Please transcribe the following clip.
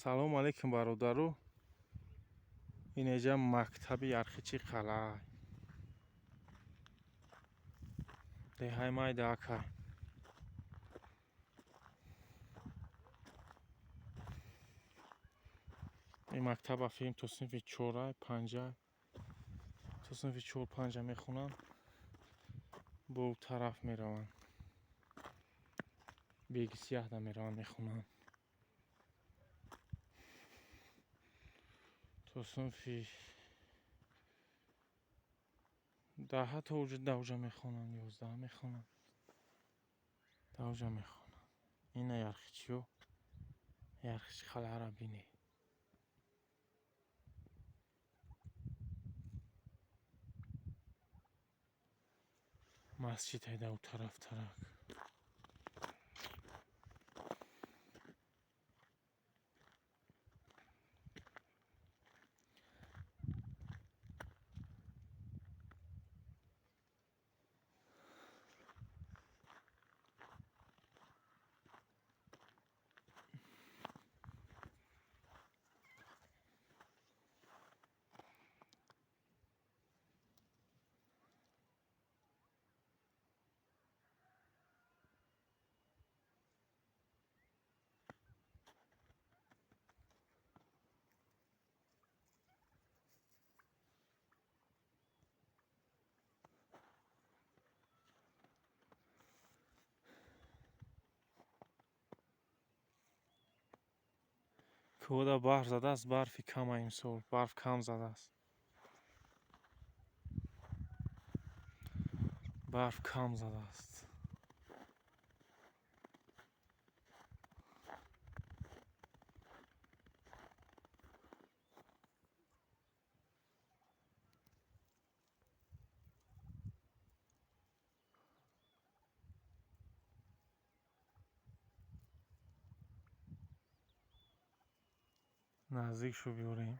Салому алейкум, бародару. Инеҷа мактаби Ярхичи қалъа. Деҳаи Майдаака. Ин мактаба филм то синфи чора, панҷа, то синфи чор панҷа мехонанд, бо тараф мераванд. Бегисияҳда мераванд, мехонанд. То синфи 10 то уҷа давҷа мехонанд, 11 мехонанд. Давҷа мехонанд. Ина ярхичиё, ярхичи қалъаро бинед. Масҷид ҳайда у тараф тарак. Кӯҳда барф задааст, барфи кама имсол, барф кам задааст. Барф кам задааст. Наздик шо биёрем.